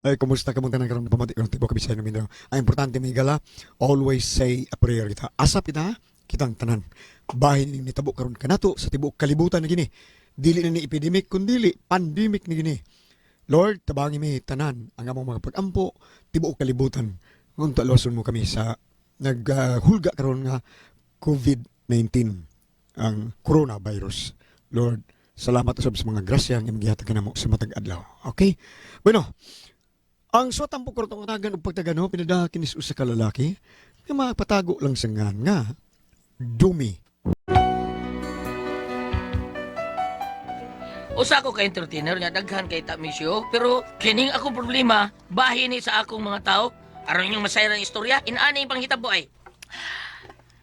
Ay, kumusta ka mong tanan karon pamati karon tibuok Bisaya ug Mindanao. Ang importante may gala, always say a prayer kita. Asap kita, kitang tanan. Bahin ning nitabo karon kanato sa tibuok kalibutan na gini. Dili na ni epidemic kundili pandemic ni gini. Lord, tabangi mi tanan ang among mga pag-ampo tibuok kalibutan. Ngunta luwason mo kami sa naghulga karon nga COVID-19, ang coronavirus. Lord, salamat usab sa mga grasya nga imong gihatag kanamo sa matag adlaw. Okay? Bueno, ang suwat ang pukurtong tagan ug pagtagano pinadaha kinis usa ka lalaki nga mapatago lang sa ngan nga dumi. Usa ko ka entertainer nga daghan kay ta misyo, pero kining akong problema bahin ni sa akong mga tao aron inyong masayran ang istorya inaani yung panghitabo ay.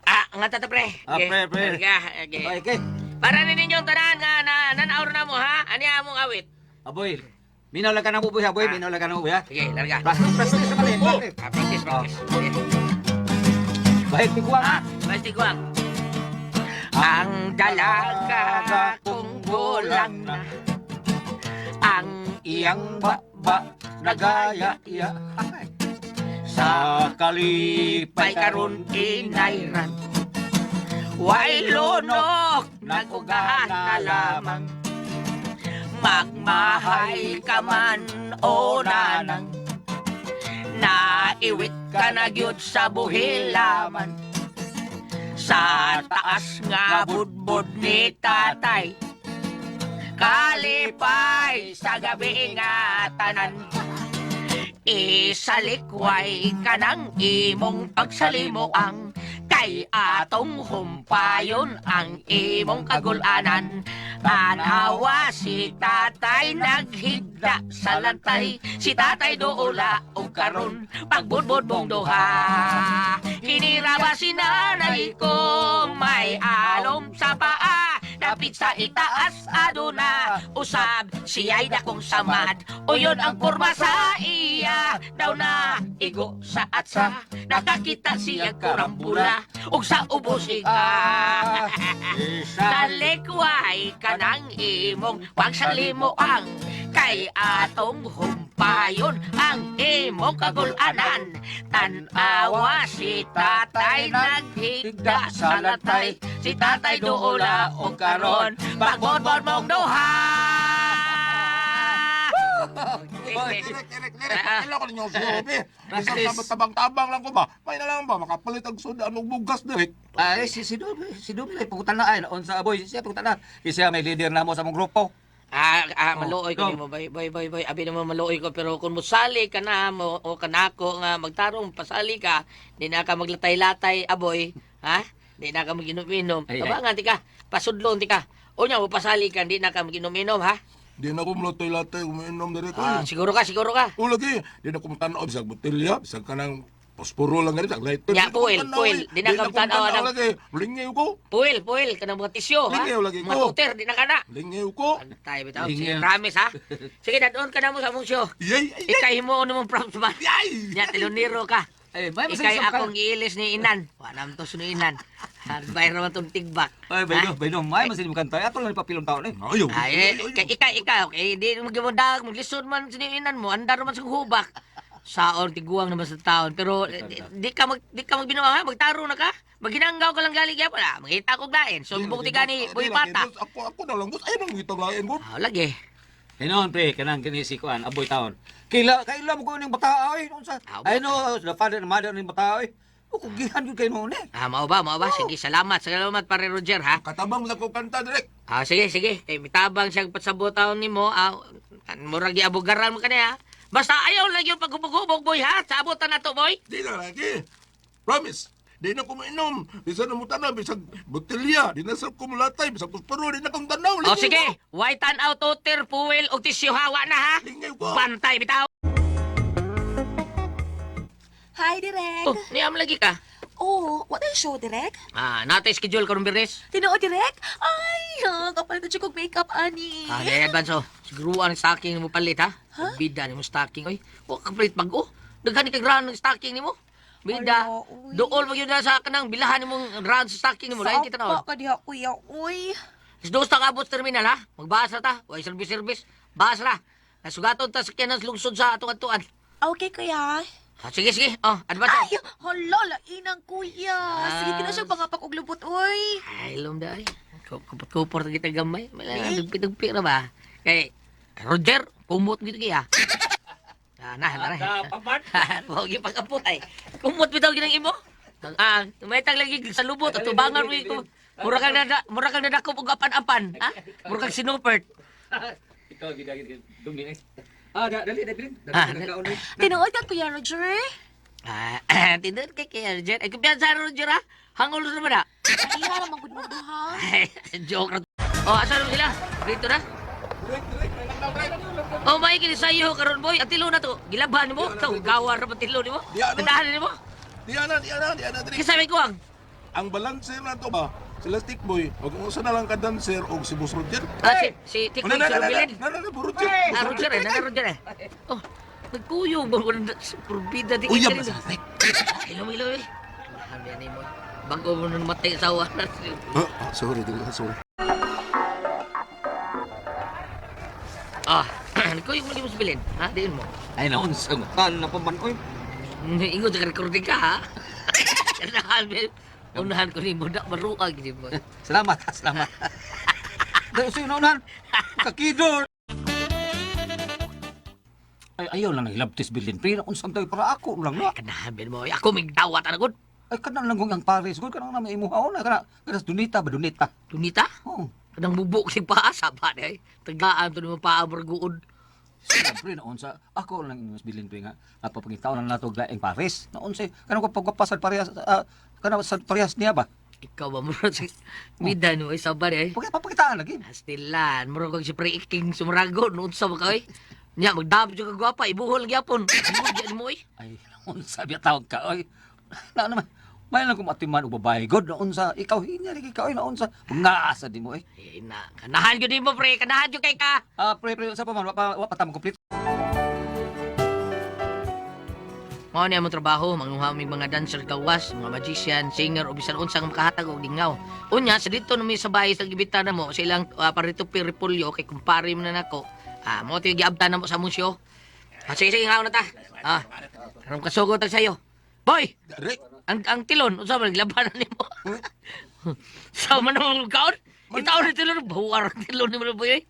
Ah, nga tata pre. Ah, pre, pre. Larga, okay. Okay, okay. Para ni ninyong tanan nga na nanawr na mo ha. Ani among awit. Aboy, minaw lang ka na mo, boy, ha, boy. Ah. Minaw lang ka na mo, boy, ha. Sige, larga. Practice, practice sa mali, practice. Ah, practice, practice. Sige. Bahit, tiguang. Ah, basta guwang. Ang dalaga kong gulang na ang Iyang ba, nagaya, iya. Sa kalipay pa'y karon inayran. Way lunok, nagugahan na lamang. Magmahay ka man o nanang, naiwit ka na gyud sa buhilaman. Sa taas nga budbud ni tatay, kalipay sa gabi nga tanan. Isalikway ka ng imong pagsalimuang kay atong humpayon ang imong kagulanan. Tanawa si tatay naghigda sa lantay, si tatay duula og karon pagbudbud mong duha. Hinira ba si nanay ko may alom sa paa, dapit sa itaas aduna usab siya'y dakong samad o yun ang kurma sa iya daw na igo sa atsa nakakita siya kurambula ug sa ubos iga. Talikway ka ng imong pagsalimuang kay atong humpayon ang imong kagulanan. Tanawa si tatay naghigda sa latay, si tatay duula og karon pagbodbod mong duha. Direk, direk, direk. Ah. Pakila ko ninyo ang subi. Practice. Isang tabang-tabang lang ko ba? May na lang ba? Makapalit ang sudan og bugas, direk. Ay, si Domi, ay, pangutan na, ay, naon sa aboy, siya, pangutan na. Kasi siya may leader na mo sa mong grupo. Ah, ah, Oh, maluoy ko go. nimo, boy, boy, boy, boy. Abi naman maluoy ko pero kung mosali ka na mo o kanako nga magtarong pasali ka, di na ka maglatay-latay, aboy, ha? Di na ka maginom-inom. Ay, ay. Tabangan ti ka, pasudlon ti ka. Unya mo pasali ka, di na ka maginom-inom, ha? Di na ko mulatay-latay umiinom, direk. Ah, Ay. siguro ka, siguro ka. O lagi, di na ko matanaw bisag botelya, bisag kanang posporo lang gani, bisag lighter. Nya, Di na ko puwil, matanaw, puwil. eh. Di na ka ko matanaw, matanaw anang- lagi. Lingaw ko. Puil, puil, kanang mga tisyo, ha? Lingaw lagi Mga ko. tuter, di na ka na. Lingaw ko. Antay, bitaw. Sige, Lingaw. promise, ha? Sige, dadon ka na mo sa mong show. Yay, ay, Ikay mo ano mong props ba? yay! Nya, telonero ka. Ay, may Ikay masayang ka. akong giilis ni Inan. Wala naman to ni Inan. Bayar naman tong tigbak. Ay, baydo, baydo, may masayang kanta. Ato lang ipapilong taon, eh. Ayaw. Ay, eh, ikay, ikay, ikaw. Eh, di mo gimundag, maglisod man si Inan mo, andar man sa hubak. Saon, tiguang naman sa taon. Pero eh, di ka magbinuang ha, magtaro na ka. Maginanggaw ka lang gali gyapon ah. Mangita kog lain. So, bukti ka ni Boy Pata. Ako, ako na lang, boss. Ayaw nang gitang lain, boss. Ah, lagi. Hinon, pre, kanang kini si Kuan, aboy taon. Kaila, kaila mo ko ning bata, ay, noon sa. Ah, Ay, no, the father and mother ning bata, ay. O, kugihan yun kayo noon, eh. Ah, mao ba, mao ba? Sige, salamat. Salamat pare Roger ha. Katabang sa ko kanta, direk. Ah, sige, sige. Kay mitabang siyang patsabot taon nimo, ah, murag giabugaran mo kaniya. Basta ayaw lang yung paghubog-hubog, boy, ha? Sa abutan na to, boy. Di na lagi. Promise. Di na ko mainom. Bisa na mo tanaw, bisag botelya. Di na sa kumulatay, bisag posporo. Di na kong tanaw. O sige, white and out, toter, puwel, og tisyo, hawa na, ha? Lingaw ko. Bantay, bitaw. Hi, Direk. Oh, niyam lagi ka. Oh, what a show, Direk? Ah, natay schedule karong Biyernes. Tinuod, Direk? Ay, ha, kapalit na siya kog makeup, ani. Ah, dahil advance, oh. Siguro ang stocking mo palit, ha? Bida ni mo stocking, oy. Wa ka palit bago. Daghan ni kag round ng stocking nimo. Bida. Ala, uy. Dool mo yun na sa kanang bilahan nimong round sa stocking nimo. Lain kita na. Sa ka diha, kuya, uy. Dos ta kaabot sa terminal ha. Magbasa ta. Way service service. Basa ra. Kasugaton ta sa kanas lungsod sa atong atuan. Okay, kuya. Ah, sige, sige. Oh, advance. Ay, hala, lainang kuya. Sige, kina siya pangapak og lubot, oy. Ay, lom daw. Kupot-kupor na kita gamay. May nagpi-nagpi na ba? Kay Roger, kumot gito kaya. Ah, na, na, na. Paman. Huwag yung pag-apot ay. Kumot bitaw ginang imo. Ah, tumaytag lagi sa lubot at tubangan mo ito. Mura kang nadakop og apan-apan, ha? Mura kang sinupert. Ikaw gid gid dumi eh. Ah, dali dali. Dali Ah, dali kaon. Tinuod ka, Kuya Roger? Ah, tinuod kay kay Roger. Ay, kumpiyansa Roger ha. Hangol na naman ha. Iha naman gud mo duha. Ay, joke ra. Oh, asa naman sila? Dito na? Oh, may kini sayo karon boy. Ang tilo na to. Gilabhan nimo. Ikaw gawa ra ba tilo nimo? Di, ano? Tandahan nimo. Di ana, di ana, Direk. Kinsa may kuwang? Ang balancer na to ba? Sila stick boy, og unsa na lang ka dancer og si Boss Roger. Ah, si si Tikoy Na, na, si na, na, Rubilin. na, na, na, Roger. Ah, Roger eh, na Roger eh. Oh, nagkuyog ba ko na sa purbida di Uyab na sa Direk. Ilom ilom eh. Grabe ni mo. Bago mo nang matay asawa na. Ah, ah, sorry, Direk, sorry. Ah, nagkuyog mo lagi mo sa bilin. Ha, diin mo. Ay naon sa kan na paman oy. Ingon sa recording ka ha. Unahan, unahan ko ni mo na maruag ni mo. Salamat, ha, salamat. Dahil sa'yo naunahan, kakidor. Ay, ayaw lang nahilabtis bilin. Pero kung saan tayo para ako lang na. Kanahan mo. Ako may dawat ana gud. Ay, kanang lang kong ang Paris. Good, kanang namin imuha na. Kana, kana sa Dunita ba, Dunita? Dunita? Oo. Kanang bubuk si paa sa ba day. Tagaan to nimo paa marguod. Siyempre, naon sa, ako lang inyong bilin pre nga. At papangitaon na nato ang Paris. Naon sa, kanang ko pagpapasad parehas, kanang sa parehas niya ba? Ikaw ba mo si Mida no ay sa ba day. Pagpapakitaan lagi. Astilan, murag kag si Pre Iking sumrago noon sa mga oy. Nya magdam jud ka gwapa, ibuhol gyapon. Ibuhol gyud mo oy. Ay, naon sa, biya tawag ka, oy. Na naman, may lang kung atiman og babae. God, naon sa, ikaw, hinya rin ikaw, oy, naon sa, mga di mo, eh. Eh na, kanahan gyud nimo pre, kanahan gyud kay ka. Ah, pre, pre, sa pa man, wa pa ta complete. Mao ni among trabaho, manguha mi mga dancer gawas, mga magician, singer o bisan unsa nga makahatag og lingaw. Unya sa dito nami sa bahay sa gibita na mo sa ilang parito Repolyo kay kumpare mo na nako. Ah, mo ti giabtan na mo sa among show. Ah, sige sige ngaon na ta. Ah. Karon kasugo tag sayo. Boy, Direk. ang tilon unsa man gilabanan nimo? Sa man mo kaon? Itaw ni tilon, bahuar ang tilon nimo boy.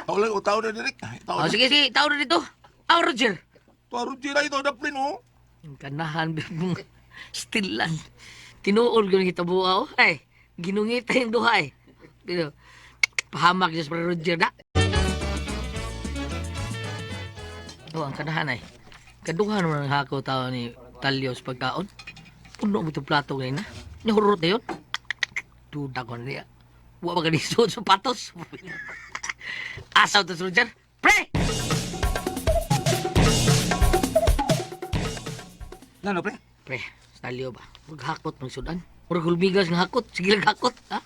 Tao lang, tao na Direk. Tao Oh, na. sige sige, itaw na dito. Ah, Roger. Tao Roger ay tao na plin oh. Ang kanahan mong stilan. Tinuol ko kita buha oh. Ay, ginungita yung duha eh. Pero, pahamak diyos para Roger na. Oh, ang kanahan ay. Kaduha naman ang hako tao ni Talyo sa pagkaon. Puno mo itong plato ngayon na. Nahurot na yun. Duda ko na niya. Wa ba ka sa patos? Asaw to Roger. Pre! Ngano, pre? Pre, talyo ba? Maghakot ng sudan. Murag hulmigas nga hakot. Sige lang hakot, ha?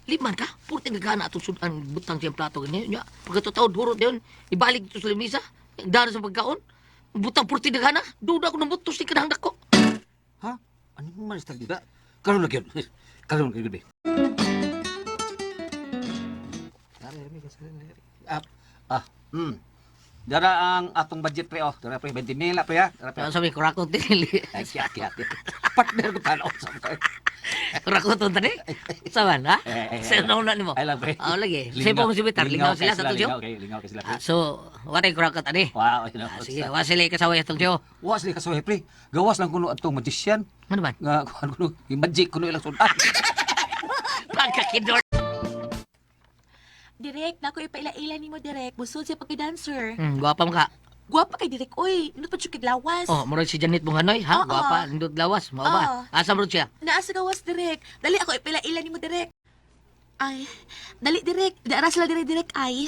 Liman ka. Purti nga gana atong sudan. Butang siyang plato ganyan. Nya, pagkatotoo, hurot na yun. Ibalik ito sa lamisa. Dara sa pagkaon. Butang purti na gana. Duda ko ng butos ni kanang dako. Ha? Ano man sa dita? Karon lagi. Karon lagi be. Ah, ah. Dara ang atong budget pre oh. Dara pre 20 mil pre ha. Dara pre. Sabi, kurakot din. Ay siya siya. Partner ko tanaw sa ko. Kurakot din tani. Saban, ha? Eh, eh, Sa nauna nimo. Ay lang pre. Ah, lagi. Sa po mo si Bitar. Lingaw sila sa tuyo. Lingaw kay lingaw kay sila pre. Ah, so, watay kurakot ani. Wow, you know. Ah, sige, wa sila kasaway atong tiyo. Wa sila kasoy pre. Gawas lang kuno atong magician. Ano man? Nga kuan kuno, yung magic kuno ilang sudan. Pagkakidor. Direk, nako ipaila-ila nimo direk. Busod siya pagka-dancer. Gwapa mo ka. Gwapa kay direk oy. Indot pa jud kay lawas. Oh, murag si Janet Bunganoy, ha? Oo. Gwapa, nindot lawas, mao ba? Oo. Asa mo siya? Naa sa gawas direk. Dali ako ipaila-ila nimo direk. Ay, dali direk. Di ara sila dire direk ay.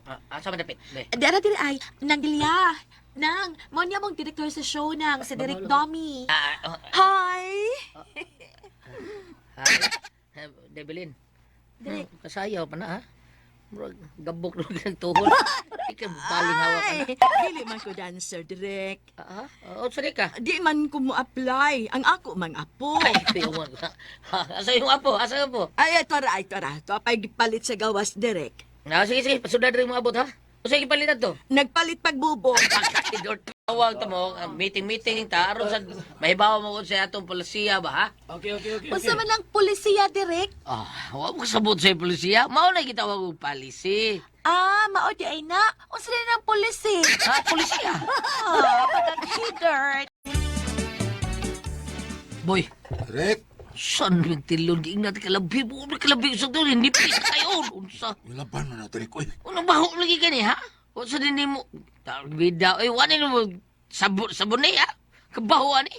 Ah, asa man dapit? Be. Di ara dire ay. Nang dilya. Nang, mo niya mong director sa show nang si Direk Domi. Ah, oh, Hi! hi. Eh, Debilin. Direk. Kasayaw pa na, ha? Murag gabok na ng tuhod. Ikaw baling hawak ka na. Ay, dili man ko dancer, direk. Ah, ah, oh, sorry ka. Di man ko mo apply. Ang ako man apo. Ay, yung Asa yung apo? Asa yung apo? Ay, ito ra, ito ra. Ito pa'y gipalit sa gawas, direk. Ah, sige, sige. Pasudad rin mo abot, ha? Usa gipalitan to? Nagpalit pagbubo. Pagkakidort. Tawag ta mo, ang meeting-meeting ta, aron sa mahibaw mo kung sa atong polisiya ba, ha? Okay, okay, okay. Unsa man ang polisiya, Direk? Ah, wa mo kasabot sa polisiya. Mao na gitawag og policy. Ah, mao di ay na. Unsa din ang polisi? Ha, polisiya. Ah, pagka-kidort. Boy, Direk, saan yung tilon? Giingnan kalabi mo. Kalabi sa doon. Hindi pa kayo. Unsa? laban na na, Direk. Uy, Unang baho lagi ka ni, ha? Unsa din mo? Bida, ay, wala mo sabon, sabon ni, ha? Kabaho, ani?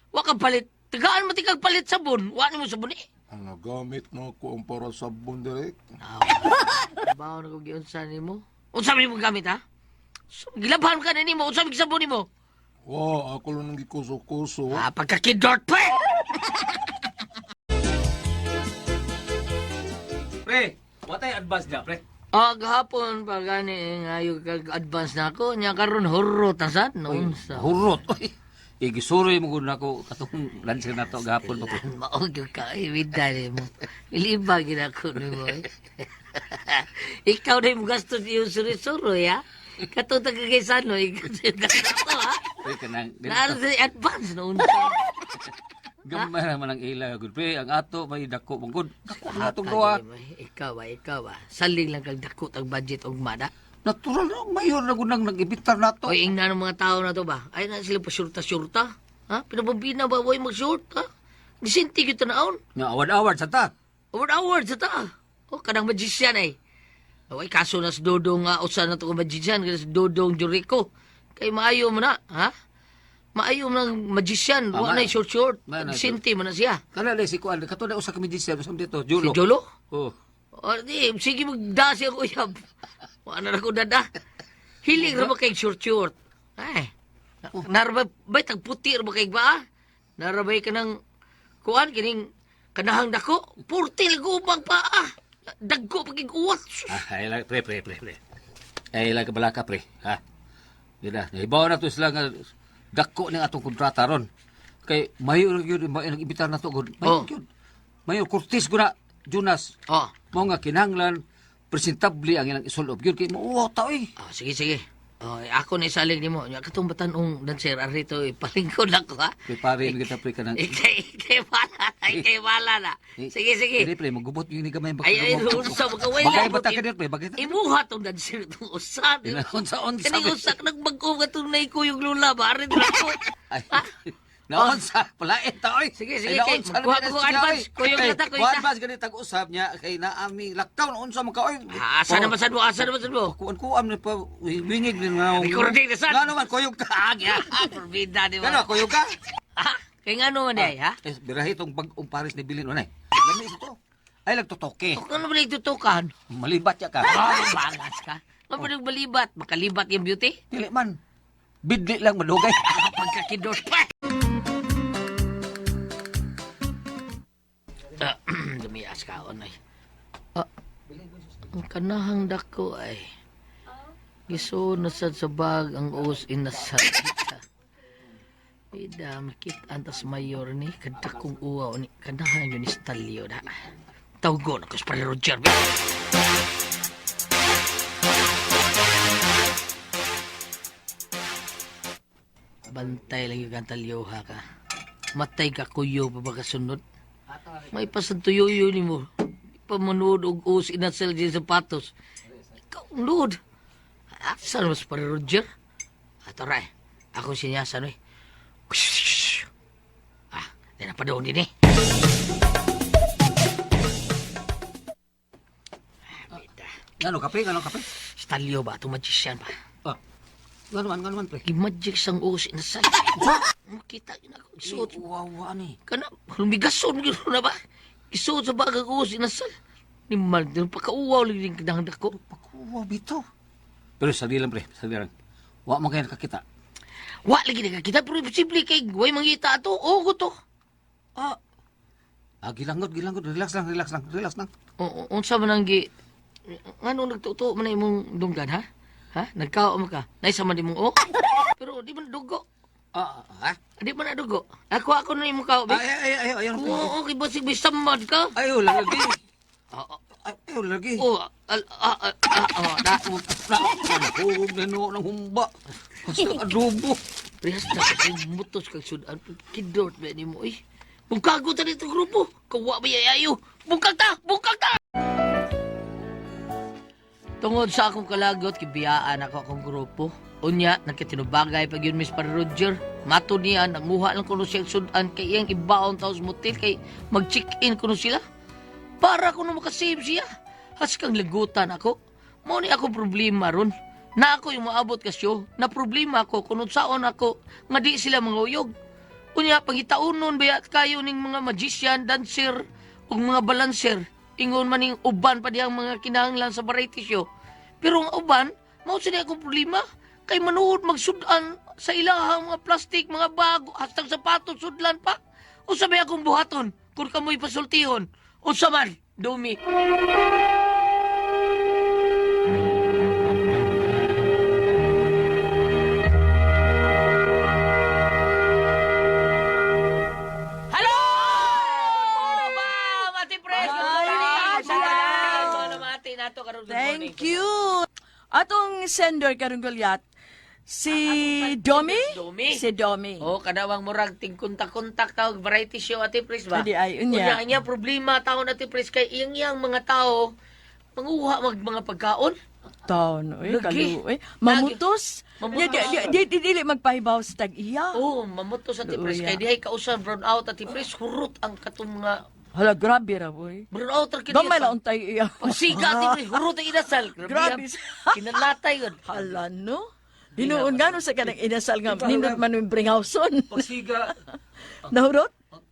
Wa ka palit. Tagaan mo tikag palit sabon. Wa mo sabon ni. ang nagamit na ako ang para sabon, Direk. Ah, Kabaho na kung giunsa nimo. Unsa man imong gamit, ha? So, gilaban ka na nimo. Unsa man sabon nimo? Wa, ako lang nang gikuso-kuso. Ah, pagkakidort pa! eh! Pre, watay advance niya, pre. Ah, gahapon pa gani ngayo kag advance na ako nya karon hurot na sad noon sa. Hurot. Uy, igisuri mo gud nako katong lancer na to gahapon pa, pre. Mao gyud ka eh, bida mo. Iliba gid ako nimo. Eh. Ikaw na yung gastos yung suri-suro ya. Katong taga kay Sano, ikaw sa yung gastos to, ha? Pre, kanang Naano sa advance noon sa. gamay naman ang ila gud pre. Ang ato may dako mong gud. Dako na atong duha. Ikaw ba, ikaw ba? Saling lang kag dakot ang budget og mana. Natural na mayor na gud nang nag-ibitar nato. Oy, ingna ng mga tao na to ba? Ay na sila pa syurta-syurta. Ha? Pinababina ba? Huwag mag-short, ha? Disinti kita naon. Nga award-award sa ta. Award-award sa ta. O, kanang magician ay. Away, kaso na sa Dodong, usa na to ka magician, kaya sa Dodong Jericho. Kay maayo mo na, ha? Maayo mo ng magician. Ah, Wa na short-short. Ma- na- Disinti mo na siya. Kana si kuan kato na usa ka magician usam dito, Julo. Si Jolo? Oh. O, di, sige magda siya kuyab. Wala na ko dada. Hiling ra ba kay short-short? Ay. Narabay, bay, tagputi ra ba kay ba? Narabay ka ng, kuan, kining, kanahang dako, purtil gubang pa, ah. Dagko pagig uwat. Sus. Ah, ay lang, pre, pre, pre, pre. Ay lang kabalaka, pre. Ha? Di na, nahibaw na to sila nga dako ning atong kontrata ron. Kay mayo ra gyud mayo nag-ibitar na to gud. Oh. Mayo gyud. Mayo Cortez gud na Jonas. Oh. Mao nga kinahanglan presentable ang ilang isulob gyud kay mauwaw ta oy. Oh, sige, sige. Oh, ako na isalig nimo. Nya katong batan-ong dancer arito ipalingkod ako ha. Pre pare mi kita pre kanang Ikay wala na, ikay wala na. Sige, sige. Dili pre magubot gyud ni gamay Ay, ay, unsa makaway Bagay ba ta ka dili pre bagay ta. Imuha tong dancer tong usa. Unsa unsa. Kaning usa nagbag-o katong naikuyog lula ba arin ako. Ay. Naunsa palain ta oy. Sige, sige, Ay, kay, naunsa magkuha na ko siya, advance. oy. Kuyog Ay, na ta, kuyog kuha ta. advance ganit tag-usap niya kay naami lakaw na unsa man ka oy. Ah, asa naman sad mo, asa naman sad mo. Kuan kuam ni pa wingig ni nga. Recording na sad. Nga naman kuyog ka. Agya, porbida di Gano ba? kuyog ka? Ah, kay ngano man ay, ha? Eh birahi tong bag-ong Paris ni bilin unay. Lami ito. Ay lagtotoke. Kung ano ba tutukan? Malibat ya ka. Ah, bangas ka. Ano ba balibat? Makalibat yung beauty? Dili man. Bidli lang madugay. Pagkakidor pa! Ah, Dumias ka ay. Ah, ang kanahang dako ay. Giso na sad sa bag ang uos inasad. Ida, makita antas mayor ni kadakong uwaw ni kanahan yun istalyo na. Tawgon ako sa pare Roger. Bantay lang yung kantalyoha ka. Matay ka kuyo pa ba kasunod? May pasantuyoyo ni mo. Pamunood og us inasal din sapatos. Ikaw, nuod. Asa naman sa pare Roger? Ato ra eh. Ako sinyasan eh. Ah, di na pa doon din eh. Ah, bita. Ngano kape, ngano kape? Stalyo ba? Itong magician ba? Ah. Ngano man, ngano man pre. Gimagic sang us inasal. Makita yun ako. Isuot. Wawa ni. Kana, lumigason gyud na ba? Isuot sa bagag us inasal. Ni mal, pagkauwaw lagi din kadang dako. Pakuwa bito. Pero sagli lang pre, sagli lang. Wa man kayo nakakita. Wa lagi nakakita pero imposible kay way mangita ato. Oo to. Ah. Ah, gilangod, gilangod. Relax lang, relax lang, relax lang. O, unsa man ang gi ngano nagtuto man na imong dunggan ha? Ha? Nagkao man ka. Naisa man imong o. Pero di man dugo. Ah, ah, Di man na dugo. Ako ako na imong kao. Ay, ay, ay, ay, ay, Oo, kay basig may samad ka. Ay, wala lagi. Oo. Ay, ay, lagi. Oh, al, ah, ah, ah, ah, na, oh, Na, nahurog na no ng humba. Basta adobo. Prehas na kung mutos kag sudan. Kidort ba ni mo eh. Bungkago ta nito grupo. Kawa ba yayayo. Bungkag ta! Bungkag ta! Tungod sa akong kalagot, kibiyaan ako akong grupo. Unya, nagkatinubagay pag yun, Miss Pare Roger. Mato niya, nanguha lang kuno siya sudan kay iyang ibaon taos motel kay mag-check-in kuno sila. Para kuno makasave siya. Has kang lagutan ako. Mao ni ako problema ron. Na ako yung maabot kasyo, na problema ako kuno saon ako nga di sila manguyog. Unya pangitaunon ba kayo ning mga magician, dancer ug mga balancer. Ingon man ning uban pa diyang mga kinahanglan sa variety show. Pero ang uban, mao sa akong problema. Kay manuod magsudan sa ilahang mga plastic, mga bago, hastang sapatos sudlan pa. Unsa may akong buhaton kung kamoy pasultihon? Unsa man, dumi. Hello! Ma'am! Ate Pres, good morning! Hi, Sa Ate. tanan, mga ate nato karon good morning. Thank you. Atong sender karong Goliath, si Domi? Domi. Si Domi. Oh, kanawang murag tingkontak-kontak tawag variety show Ate Pres ba? Adi, ay, unya. Unya, ang iyang problema taon Ate Pres kay iyang iyang mga tao manguha mag mga pagkaon. Taon, oy, Lagi. kalu, oy. Mamutos. Mamutos. Di, dili magpahibaw sa tag-iya. Oh, mamutos Ate Pres Luya. kay dihay kausan brown out Ate Pres hurot ang katong mga Hala, grabe ra, boy. brown out ra kini. Gamay lang untay iya. Pagsiga Ate Pres hurot ang inasal. Grabe. Kinalatay yun. Hala, no? Dinuon nga no sa kanang inasal nga, nindot man yung bringhauson. Pagsiga. Nahurot?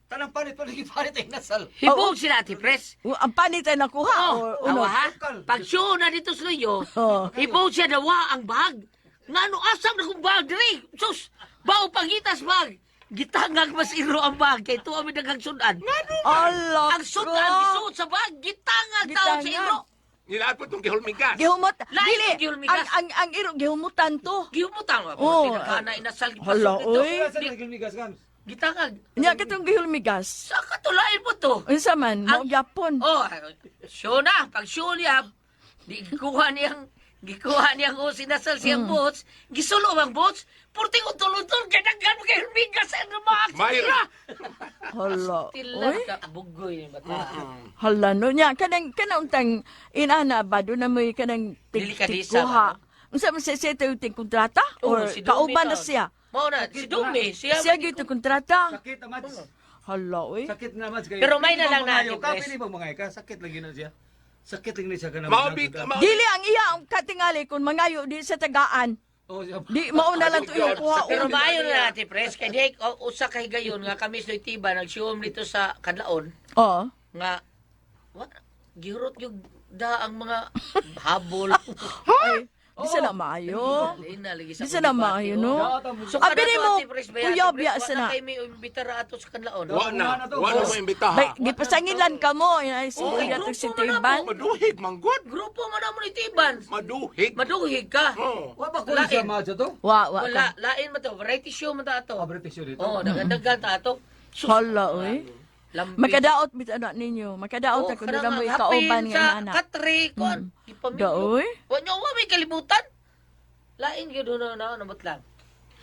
Tanang panit, panit, panit ay nasal. Hibog sila Ate Pres. O, ang panit ay nakuha. Oh, or uno? awa ha? Pag show na dito sa luyo, Oh. hibaw siya dawa ang bag. Ngano asam na kong bag diri? Sus, bao pangitas bag. Gitangag mas iro ang bag kay tuwa mi daghang sudan. Ala Ang sudan gisuot sa bag, gitangag taon sa Gitangag. iro. Nilaat po itong gihulmigas. Gihumot. Lain Dili. ang gihulmigas. Ang iro, gihumutan to. Gihumutang ba? Oh, Oh, na inasal hala, gipasok dito. oy. Gitangag. Nya katong gihulmigas. Sa katulain mo to. Unsa man, mao Ang- gyapon. Oh, show na. Pag show niya, di gikuha niyang usi nasal siyang boots, gisulo ang boots, purting utol-utol, ganaggan mo kay Hermigas ang mga Mayra. Hala. Tila Oy. ka, bugoy ni bata. Hala no nya kanang kanang untang inana ba do na moy kanang Dili ka di sa, tigkuha. Unsa man siya siya tayo ting kontrata Oh, or si Dumi kauban na taon. siya. Mao na, si Dumi, siya. Siya gyud to kontrata. Sakit na, Mads. Hala oy. Sakit na, Mads. Pero may na lang na, Ka, Ate Pres. pili bang mga ka? Sakit lagi na siya. Sakit lagi na siya. Ka na Maobi, maobi. Dili ang iya ang katingali kung mangayo di sa tagaan. Oh, siya. Di mao na lang to iyang kuha. Pero maayo na natin, pres, kay di usa kay gayon nga kami sa Tiba nagsiwom dito sa Kadlaon Oh. nga wa gihurot yung da ang mga habol. Ay, di sa na maayo. Lina, lagi sa Di sa na kulibati, maayo oh. no. So, Abi kada nimo, to, Ate Pres, ba, Ate kuya Pres, biya wa sa na na. kay may imbitar ato sa kanlaon. Wa na. Wa na mo imbitaha. Bay, gipasangilan ka mo ay si Oh, kuya grupo to si man ako. Tiban. Maduhig, manggod. Grupo man na mo ni Tiban. Maduhig. Maduhig ka. Oh. Wa ba ko siya, Lain. Mads, ato? Wa wa Wala, ka. lain man to. Variety show man ta ato. Ah, variety show dito. Oo, daghan-daghan ta ato. Sus, Hala oy. lambi. Makadaot bit anak ninyo. Makadaot Oh, ako doon kanang mo ang ikauban hapin nga sa anak. Katre, kuan. Gipamilyo. Daoy. Wa nyo, wa may kalibutan. Lain gyud na na namot lang.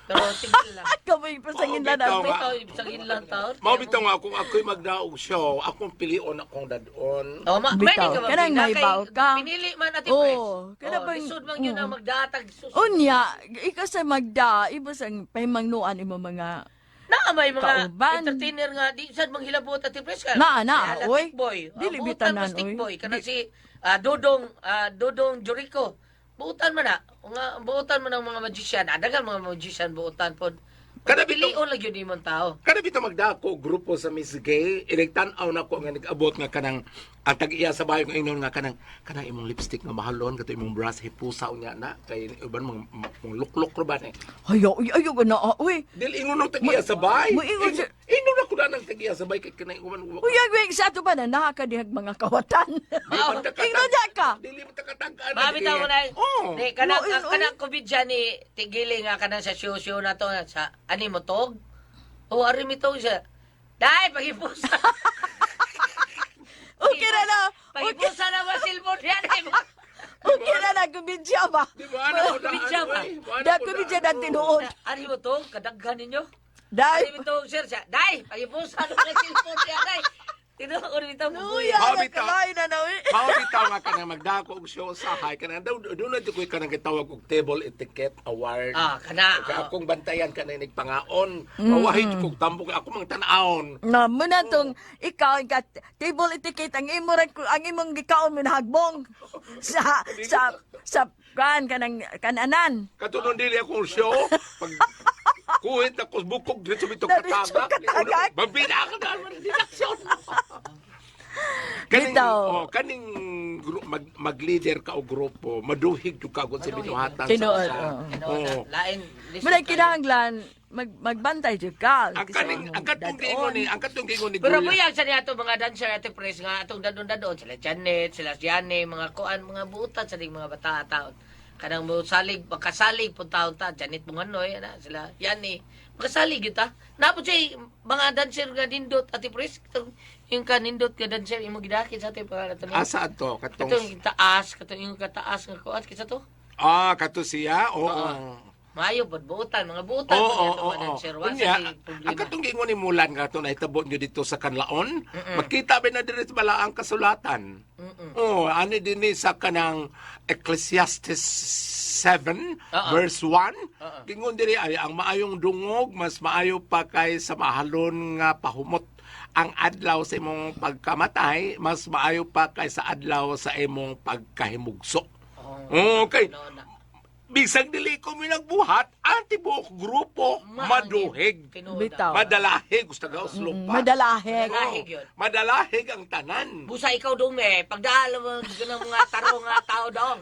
Pero tigil lang. At kamoy pasangilan Oo, ato. bitaw. Ito, isangin lang taon. Mao bitaw nga kung ako'y magdaog show, akong pilion akong dadon. Oh, ma, Bitaw. pwede ka ba? Kanang Pina? may Kay baw ka. Pinili man ati Oo, Pres. kana Oh, bang- lisod man yun oo. ang magdatag. Sus. Unya, ikaw sa magda, ibo sang pahimangnuan imo mga Naa may mga Kauban. entertainer nga di sad manghilabot ati Pres ka. Naa, naa, Ala, oy. Stick boy. Ah, Dili buutan bitanan, man stick oy. boy. Kanang si Dodong Jericho. Buutan man na. Nga buutan man ang mga magician. Adagan mga magician buutan pod. Kada bitaw- Pilion lang yun imong tao. Kada bitaw magdako grupo sa Miss Gay, iligtan-aw na ko nga nag-abot nga kanang ang tag-iya sa bayo nga ingon nga kanang kanang imong lipstick nga mahalon kato imong brush hipusa unya na kay uban mga mga luklok ra ba ni. Hayo, uy, ayo na, uy. Dili ingon og tag-iya sa bay. Mo- ingon siya- Ingon na ko na ng tag-iya sa bay kay kanang uban. Uy, ay, sa ato ba na naka dihag mga kawatan. Di man ta katag- Ingnon niya ka. Dili man ta katag-an. Mabitaw mo na. Oh. Di, kanang, Mo, oy, oy. kanang komedya ni Tigili nga kanang sa show show na to sa ani mo tog. O ari mi tog siya. Dai pagipusa. Okay na na. Pagipusa na ba cellphone yan? Okay na nagkumidya ba? Di ba? Ano ko Bidya ba? Nagkumidya na tinuod. Ano mo to? Kadaghan ninyo? Dahil, Ano mo to, sir? Siya, Day! Pagipusa na ba cellphone yan, day? Tinuod bitaw mo. luya, Mao bitaw. nagkalain na na. Uy. Mao bitaw nga kanang magdako og show sa hay kanang daw doon na koy kanang gitawag og table etiquette award. Ah, kana. Kay akong bantayan kanang nagpangaon. Mawahi jud kog tambok ako mang tan-aon. Na mo na tong ikaw ang table etiquette ang imo ang imong gikaon mo nahagbong sa sa sa kan kanang kananan. Katunon dili akong show pag kuhit ako bukog dito bitaw Diretso katagak. katagak. Mabina ka na man aksyon. Kaning Bitaw. oh, kaning mag-leader ka og grupo, maduhig jud ka gud sa binuhatan sa Tinuod, usa. oo. Oo. Lain. Mo na kinahanglan magbantay jud ka. Ang kaning ang katong giingon ni ang katong giingon ni Pero Guya. buyag sa niya ato mga dancer ate pres nga atong dadon-dadon sila Janet, sila Jane, mga kuan, mga buutan sa ding mga bata taon. Kanang mo salig, makasalig pud taon ta Janet Munganoy ana sila Yani. Makasalig gyud ta. Napod siya mga dancer nga nindot ate pres katong yung kanindot nga dancer imo gidakit sa ate pangalan to. Asa ato katong Katong yung taas, katong yung kataas nga kuan kinsa to? Ah, kato siya. Oo. Maayo pud buutan, mga buutan Oo, pud oo, ato mga oo. dancer wa Unya, sa problema. ang katong giingon ni Mulan nga ato nahitabo nyo dito sa Kanlaon, makita ba na diri sa balaang kasulatan? Oo, ani dinhi sa kanang Ecclesiastes 7 Oo. verse 1. Gingon diri ay ang maayong dungog mas maayo pa kay sa mahalon nga pahumot. Ang adlaw sa imong pagkamatay mas maayo pa kay sa adlaw sa imong pagkahimugso. Oo. Okay. No, na. Bisag dili ko minagbuhat, ang tibuok grupo maduhig. Tinuod. Bitaw. Madalahig, gusto ka uslo pa. Madalahig. Madalahig yun. Madalahig ang tanan. Busa ikaw dong eh. Pagdahal mo ganang mga tarong nga tao dong.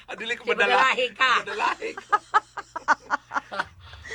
Ah, dili ko Di madalahig ka. Madalahig.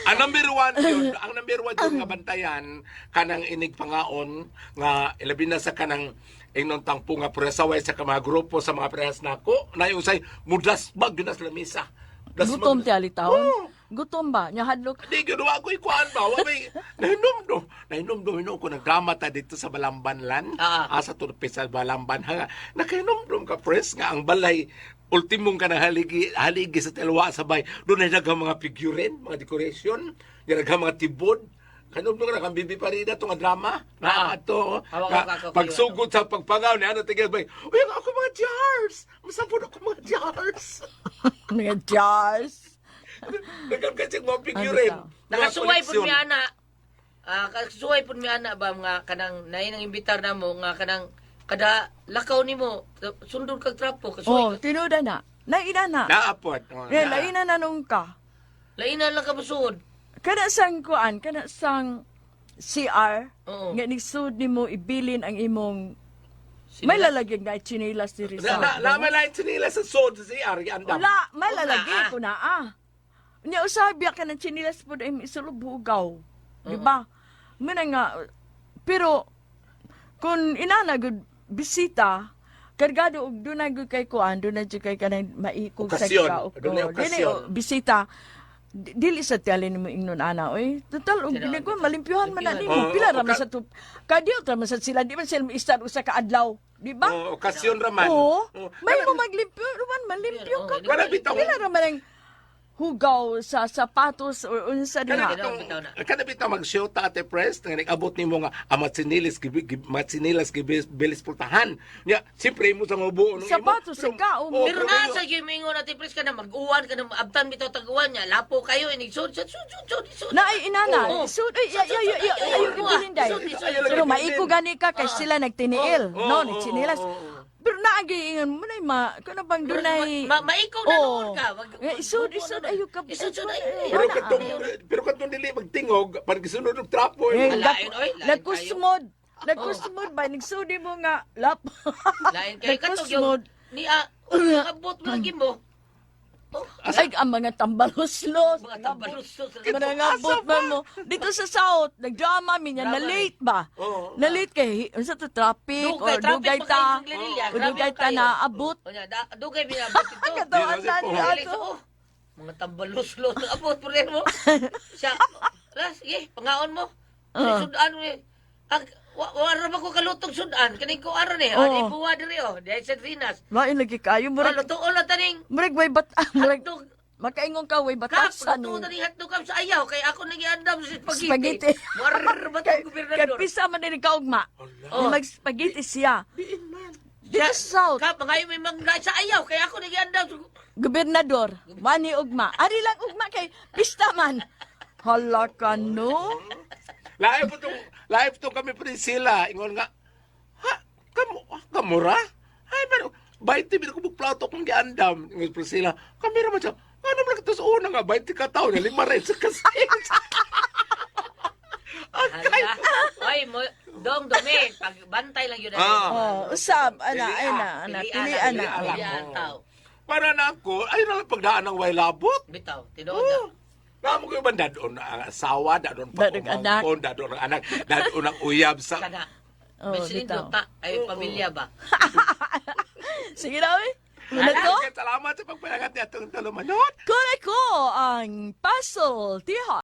Ang number one yun, ang number one yun nga bantayan, kanang inig pangaon, nga ilabi na sa kanang ingnon tangpo nga presaway sa ka mga grupo sa mga prehas nako, na yung say, mudasbag yun na sa lamisa. Dasbag Gutom na- ti alitaon. Oo. Gutom ba? Nya hadlok. Di gyud wa ko'y kuan ba? Wa may nahinom do. Nahinom do hinom ko nagdrama ta dito sa Balamban lan. Ah. Asa to sa Balamban ha. Nakainom dom ka press nga ang balay ultimong ka na haligi haligi sa telwa sabay. Doon ay daghang mga figurine, mga decoration, daghang mga tibod. Kanom ka na kang Bibi Parida to nga drama. Na ato. Hawak Nga, ako, ako, Pagsugod sa pagpangaw ni ano tigil bay. Uy, ang ako mga jars. Masapod ako mga jars. Mga jars. Daghang kasi mga figurine. Ano Mga Nakasuway pud koleksyon. mi ana. Ah, kasuway pud mi ana ba mga kanang naay nang imbitar namo nga kanang kada lakaw nimo sundon kag trapo Oh, kasuway. ka. tinuod na. Naina na. Naapod. Oh, Eh, naa. laina na nung ka. Laina lang ka musud. Kana sang kuan, kana sang CR Oo. nga nigsud nimo ibilin ang imong may lalagyan nga tsinelas diri Na, sa. na, na, may light nila sa sod sa CR, andam. Wala, may lalagay Wala, ah. ko na ah. Nya usabi ka ng tsinelas po ay isulubhugaw. Di ba? Muna nga pero kung inana gud bisita kargado og dunay gud kay kuan dunay jud kay kanang maikog sa Okasyon. ka Dunay Dili, okasyon. oh, bisita dili sa tiyali nimo ingnon ana oy total og Tinuod. ginagawa malimpyuhan man na nimo Oo, pila ra man oka- sa tup kadiyo ra man sa sila di man sila istar usa ka adlaw di ba? Oh, okasyon raman. Oo. Oh. May mo maglimpyo, ruman malimpyo ka. Kana bitaw. Pila ra man ang hugaw sa sapatos or unsa Kana diha. bitong Bitaw na. kana bitaw mag-show ta ate press nga nag-abot nimo nga ang matsinilis gibi matsinilas gibi bilis pultahan. Nya, siyempre imo sa mubuo nung imo. Sapatos sa kao. Oh, Pero nasa gyud mingon ate pres ka na mag-uwan ka na abtan bitaw tag-uwan niya. Lapo kayo inig sud sud sud sud sud. sud. Na ay inana, Oo. so ay ay ay ay ay Ay, ibilin day. isod, isod. Pero maiko gani ka kay sila nagtiniil, Oo, no, oo, nagtsinilas. oo, oo. Pero naagi ingon mo na ma kuno bang dunay Maikaw na noon ka. Isod isod ayo ka. Isod isod ay. Pero Wala, katong pero katong dili magtingog pan gisunod og trapo. Eh, eh. Lain, oy, lain Nagkusmod. Nagkusmod ba nagsudi mo nga lap. Lain kayo katong yung Nagkusmod. ni ah, abot mo lagi mo. Oh, Ay, ang mga tambaloslos. mga tambalustos. Manangabot ba mo? Dito sa South, nagdrama mi niya, Drama na-late ba? Oo. Na-late kay, unsa to, traffic, Dugay, or traffic dugay pa ta, kayo ng Glenilia. o Grabe dugay ta kayo. na abot. Unya, dugay binabot ito. Katawan Di na na si Dili ato. sa oh. Mga tambaluslos abot po rin mo. Siya, ala, sige, pangaon mo. Sudan mo eh. Ang Wa ra ba ko kalutong sudan kaning ko aron eh. Oo. Ani buwa diri oh, dihay sa Trinas. Lain lagi kayo Murag murag lutuon na taning murag way bat murag hotdog. makaingon ka way Kap, batasan. lutuon taning hotdog kap sa ayaw kay ako nagiandam sa spaghetti. Spaghetti. War ba Kay tong gobernador? kay pisa man din kaugma. Oh. Mag spaghetti siya. Dito sa South, Kap, mga may mangga sa ayaw kay ako nagiandam sa gobernador, mani ugma. Ari lang ugma kay pista man. Hala ka no. Live po tong kami Priscilla. Ingon nga, ha, kamu, kamura? Ay, pero, 20 mil ko plato kong giandam. Ingon Priscilla, kami raman siya, ano man ito sa una nga, 20 ka taon, na lima rin sa kasi. Hala. Oy, mo, dong dumi, pagbantay lang yun. Ah. Oh, usab ana ay na ana pili ana. Pilian tao. Para na ako, ay na lang pagdaan ng way labot. Bitaw, tinuod na. Oh. Namo ko yung dadon ang asawa, dadon pa Dadon anak. umangkon, dadon ang anak, dadon ang uyab sa... Kana. Oh, May bitaw. silindro ta, ay pamilya ba? Sige na oy. Muna to. Salamat sa pagpalangat ni atong talumanon. Kore ko ang puzzle tiha.